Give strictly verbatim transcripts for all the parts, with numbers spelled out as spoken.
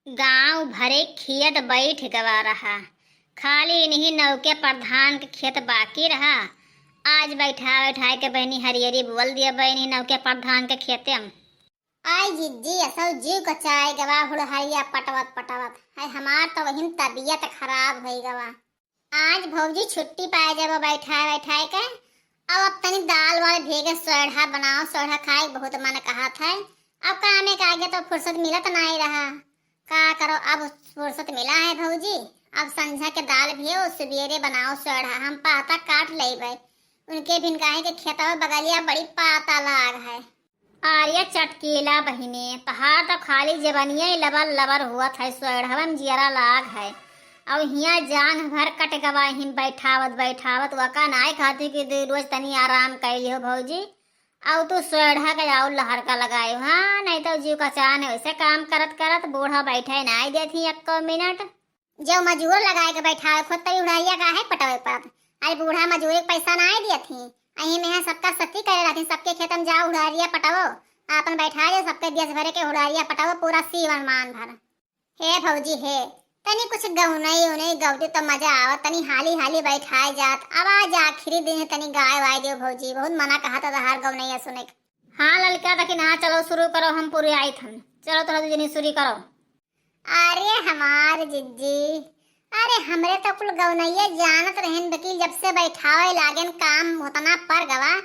गाँव भरे खेत बैठ गवा रहा, खाली इन्हीं नौके प्रधान के खेत बाकी रहा। आज बैठा बैठाए के बहिनी हरियरी बोल दिया बहिनी नौके प्रधान के खेते में। आई जिज्जी, असौ जीव कचाए गवा हुड़हरिया पटवत पटवत। है हमार तो वही तबियत खराब होई गवा। आज भौजी छुट्टी पाए जब बैठाए बैठाए के, अब अब तनी दाल वाल भेगे सोढ़ा बनाओ, सोढ़ा खाए के बहुत मन कहत है। अब कामे के आगे तो फुर्सत मिलत नाई रहा, का करो अब फुर्सत मिला है भौजी। अब संझा के दाल भेओ, सुबेरे बनाओ सोढ़ा, हम पाता काट लेबे। उनके बिन काहे के खेतवा बगलिया बड़ी पाता लाग है। अरे चटकीला बहिनी, तहार तो खाली जबनिया ही लबर लबर हुआ था, सोढ़वन जियरा लाग है। और हिया जांग भर कट गवा, हिम बैठावत बैठावत वका नाय खाती कि दू रोज तनी आराम कर लियो भौजी। और तू सोढ़ा के और लहर का लगाए, हाँ, नहीं तो जीव का चान है वैसे काम करत करत बूढ़ा बैठे नाय देती एको मिनट। जो मजूर लगाए के बैठावे खुद तरी उड़हरिया काहे पटावे पड़त। अरे बूढ़ा मजूरी के पैसा नाय दियत ही। अही में यहाँ सबका सती करे रहती, सबके खेत में जाओ उड़हरिया पटावो, आपन बैठा जाओ सबके देश भरे के उड़हरिया पटावो पूरा सीवन मान भर। हे भौजी हे, तनी कुछ गौनई उनई गौती तो मजा आवत, तनी हाली हाली बैठाए जात। अब आज आखिरी दिन है, तनी गाय वाय दियो भौजी, बहुत मना कहा था तहार गौनैया सुने के। हाँ ललका दखिनहा, चलो शुरू करो, हम पूरी आई थन। चलो तोहरा दुजनी शुरू करो। अरे हमार जिज्जी, अरे हमरे तो कुल गौनैया जानत रहन, बकिल जब से बैठावे लागेन काम उतना पर गवा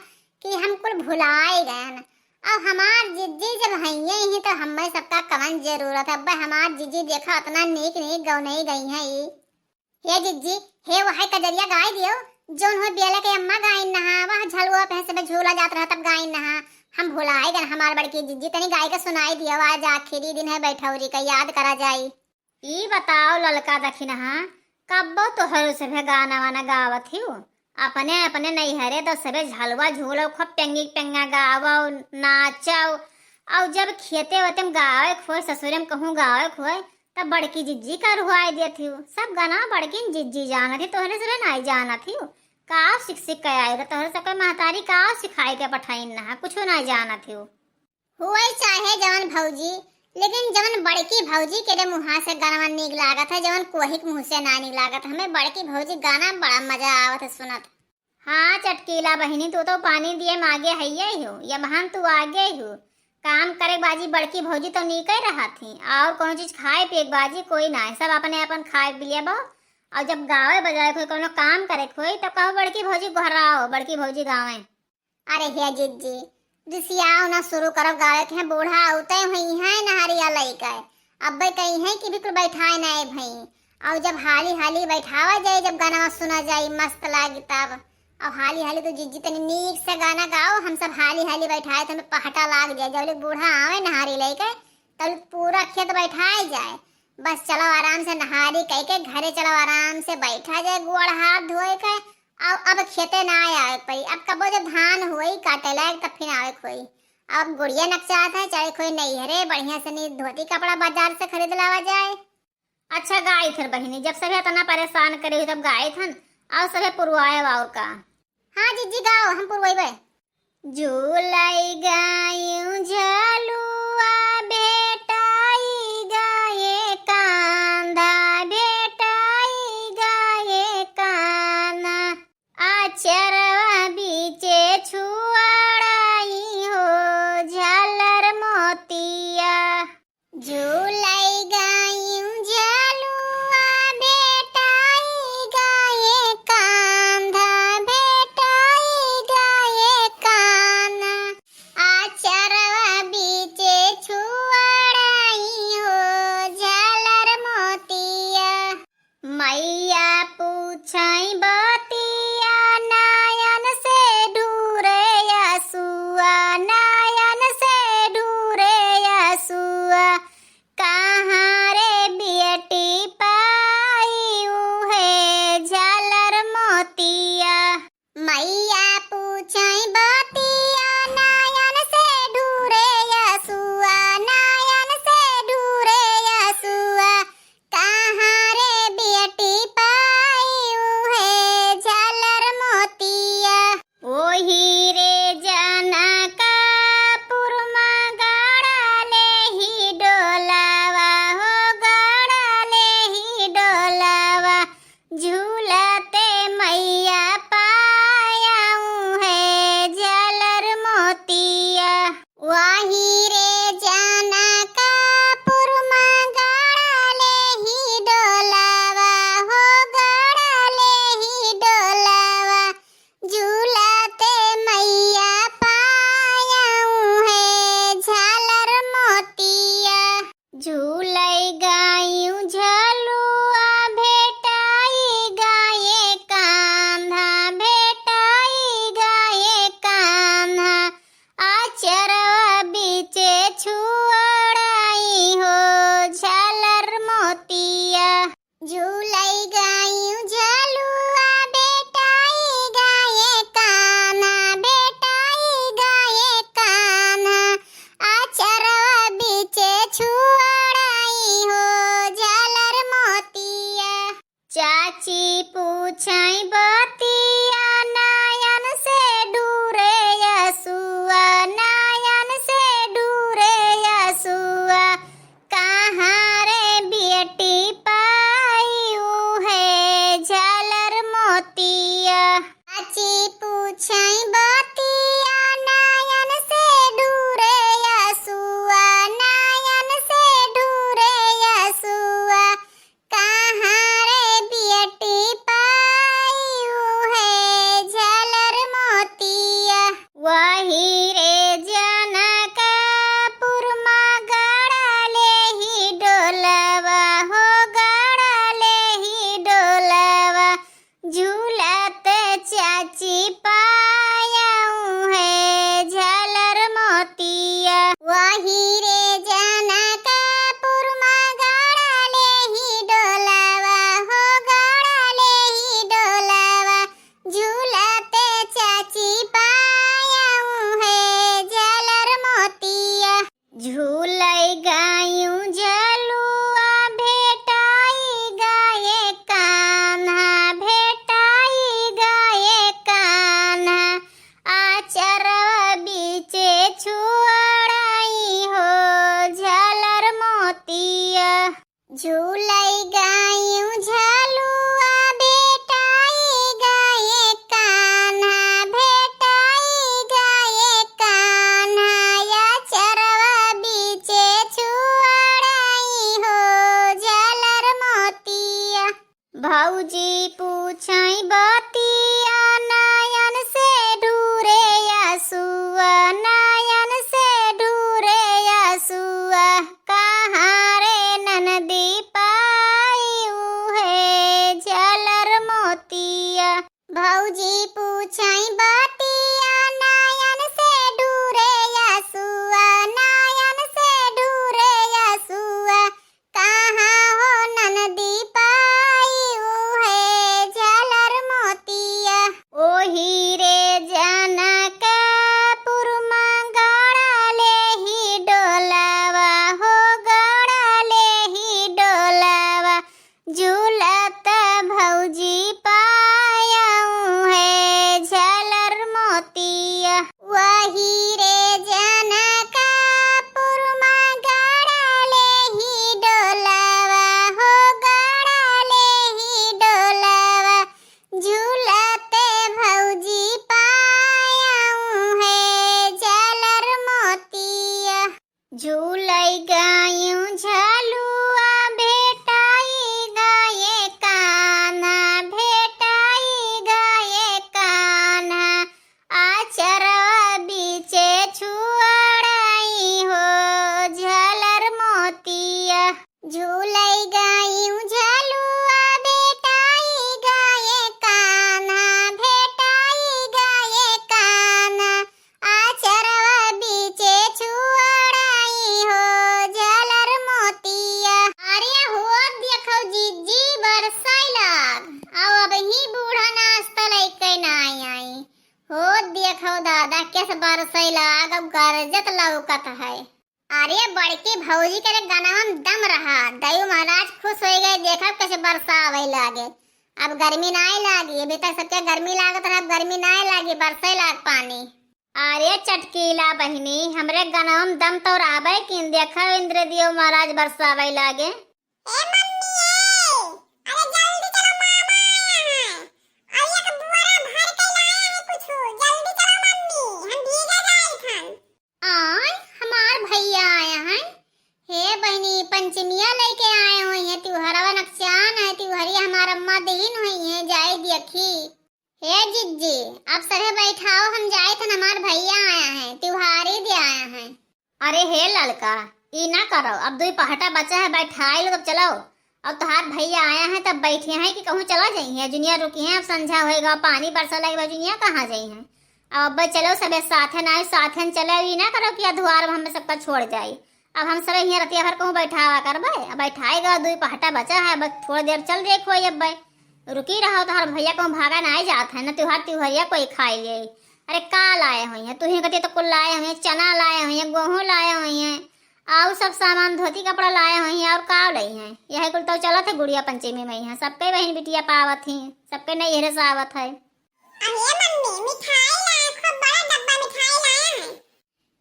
कि हम कुल भुलाए गएन। अब हमार जिज्जी जब हइये ही तो हमें सबका कवन जरूरत है। अब हमार जिज्जी देखा उतना नीक नीक गौनई गई हैं ई। हे जिज्जी, हे वही कजरिया गाय दियो, जौन हो बेला के अम्मा गाइन नहा, वह झलुआ पे से झूला जात रहा तब गाइन नहा। हम भुलाए गन हमार बड़की जिज्जी, तनी गाय के सुनाई दियो, आज आखिरी दिन है बैठौरी का, याद करा जाई। ई बताओ ललका दखिनहा, कब्बो तोहरो सभे गाना वाना गावत हियो? अपने अपने नैहरे तो सभे झलुआ झूलो, खूब पेंगी पेंगा गावो, नाचो। और जब खेते वेते में गावे खोए, ससुरे में कहूँ गावे खोए, तब बड़की जिज्जी का रुआई देत हियो। सब गाना बड़की जिज्जी जानत ही, तोहरे सभे नाई जानत हियो। का सिख सिख के आए रहे, तोहरे सबके महतारी का सिखाए के पठाइन नहा, कुछो नाई जानत हियो। हुए चाहे जवन भौजी, लेकिन जवन बड़की भौजी के रे मुहा से गाना नीक लागत है, जवन कोही के मुँह से ना नीक लागत। हमें बड़की भौजी गाना बड़ा मजा आवत है सुनत। हाँ चटकीला बहिनी, तू तो पानी दिए मागे हइये हो, या बहन तू आगे हो। काम करे बाजी बड़की भौजी तो नीके रहत ही, और कोनो चीज खाए पिए के बाजी कोई ना है, सब अपने अपन खाए पी लेबो। और जब गावे बजाए कोई कोनो काम करे कोई, तब कहो बड़की भौजी गोहराओ, बड़की भौजी गावे। अरे हे जिज्जी, रिसियाओ ना शुरू करो गावे के, हैं बूढ़ा औते हुई हैं नहरिया लइके। अब्बे कही हैं कि बिल्कुल बैठाए ना ए भई। और जब हाली हाली बैठावा जाए, जब गाना सुना जाए, मस्त लागी तब। और हाली हाली तो जिज्जी तनी नीक से गाना गाओ, हम सब हाली हाली बैठाए तो हमें पहटा लाग जाए। जब ले बूढ़ा आवे नहारी लइके, तब ले पूरा खेत बैठाए जाए। बस चलो आराम से नहारी कह के घरे चलो, आराम से बैठा जाए, गोड़ हाथ धोए के। अब, अब खेते ना आवे के पड़ी। अब कबो जब धान होई काटे लायक तब फिर आवे के होई। अब गुड़िया नकचात है, चाहे कोई नैहरे बढ़िया से नी धोती कपड़ा बाजार से खरीद लावा जाए। अच्छा गाई थन बहिनी, जब सभे इतना परेशान करे हुई तब गाई थन, और सभे पुरवाए और का। हाँ जिज्जी गाओ, हम पुरवाइबे। झूलाई गायूं झलुआ भेटाई गाए कांधा, भेटाई गाए काना। आचरवा बीचे छुआड़ाई हो झालर मोतिया। झूलाई गायूं झलुआ भेटाई गाए कांधा, भेटाई गाए काना। आचरवा बीचे चाची पूछई बतिया, नयन से ढूरे असुआ, नयन से ढूरे असुआ। कहाँ रे बेटी पाई उहे झालर मोतिया। चाची पूछई बतिया, नयन से ढूरे असुआ, नयन से ढूरे असुआ। कहाँ रे बेटी पाई उहे झालर मोतिया। वही रे जनकपुर मा गड़ले ही डोलवा हो, गड़ले ही डोलवा। झूलत चाची पायऊ है झालर मोतिया। वही रे जनकपुर मा गड़ले ही डोलवा हो, गड़ले ही डोलवा। झूलत चाची पायऊ है झालर मोतिया। झूलई गयूं झलुआ भेटाई गए कान्हा, भेटाई गए कान्हा। आचरवा बीचे छुअड़ई हो झालर मोतिया। झूलई गयूं झलुआ भेटाई गए कान्हा, भेटाई गए कान्हा। आचरवा बीचे छुअड़ई हो झालर मोतिया। भौजी पूछई बतिया, नयन से ढूरे असुआ, नयन से ढूरे असुआ। कहाँ रे ननदी पाई उहे झालर मोतिया। भौजी पूछई बतिया, नयन से ढूरे असुआ, नयन से ढूरे असुआ। कहाँ हो ननदी पाई उहे झालर मोतिया। ओही रे जनकपुर मा गड़ले ही डोलवा हो, गड़ले ही डोलवा। झूलत भौजी पायऊ है झालर मोतिया। वही रे जनकपुर मा गड़ले ही डोलवा हो, गड़ले ही डोलवा। झूलत भौजी पायऊ है झालर मोतिया। झूलई गयूं झलुआ भेटाई गए कान्हा, भेटाई गए कान्हा। आचरवा बीचे छुअड़ई हो झालर मोतिया। झूलई गयूं झलुआ भेटाई गए कान्हा, भेटाई गए कान्हा। आचरवा बीचे छुअड़ई हो झालर मोतिया। अरे हो देखो जिज्जी बरसै लाग, अब अबहीं बूढ़ा नाश्ता लइके नाई आई। हो देखो दादा कैसे बरसै लाग, अब गरजत लौकत है। अरे बड़की भौजी के रे गनवा में दम रहा, दइउ महाराज खुश होइ गए, देखब कैसे बरसा आवै लागे। अब गर्मी नाई लागी, अभी तक सबके गर्मी लागत रहा, अब गर्मी नाई लागी, बरसै लाग पानी। अरे चटकीला बहिनी, हमरे गनवा में दम तो रहबे किन, देखब इंद्रदेव महाराज बरसावै लागे। ए मम्मी ए, अरे जल्दी चलो मामा आया है, और एक बोरा भर के लाया है कुछ, जल्दी चलो मम्मी, हम भीगे जाए खान। आय, हमार भैया आया है। हे बहिनी, पंचमिया लइके आए हुई हैं, त्योहरवा नकचान है, त्योहरिया हमार अम्मा दीन हुई हैं, जाई देखी। हे जिज्जी, अब सभे बैठाओ, हम जाइत हन, हमार भैया आया है, त्योहारी दे आया है। अरे हे ललका, ई ना करो, अब दुई पहटा बचा है, बैठाई लो तब चलो। अब तोहार भैया आया है तब बैठे हैं कि कहूँ चला जाई हैं, जुनिया रुकी हैं, अब संझा होएगा, पानी बरसा लगे बा, जुनिया कहाँ जाई हैं। अब अब्बे चलो सबे साथे ना, साथे न चले, ई ना करो कि अधुआर में हमें सबका छोड़ जाई। अब हम सब हियाँ रतिया भर कहूँ बैठावा करबे? अब बैठाए गवा, दुई पहटा बचा है, बस थोड़ी देर चल देखो अब्बे। रुकी रहो, तोहर भैया कहूँ भागा नाई जात है, न त्योहार त्योहरिया कोई खाई ले। अरे का लाए हुई है, तुही कती तो कुल लाए हुई है, चना लाए हुई है, गोहूँ लाए हुई है, अउ सब सामान धोती कपड़ा लाए होइहैं अउर का लइहैं? यह कुल तो चलत है गुड़िया पंचमी मइहाँ, सबके बहिन बिटिया पावत ही, सबके नैहरे से आवत है। अरे मम्मी, मिठाई लाए, खूब बड़ा डब्बा मिठाई लाए हैं।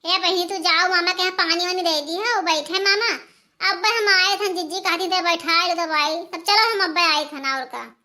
हे बहिनी, तू जाओ, मामा के यहाँ पानी वानी दे दिहा, वो बैठे मामा। अब हम आए थे, जिज्जी कहती थे बैठाए लो दवाई, तब चलो हम अब आए थे ना, और का।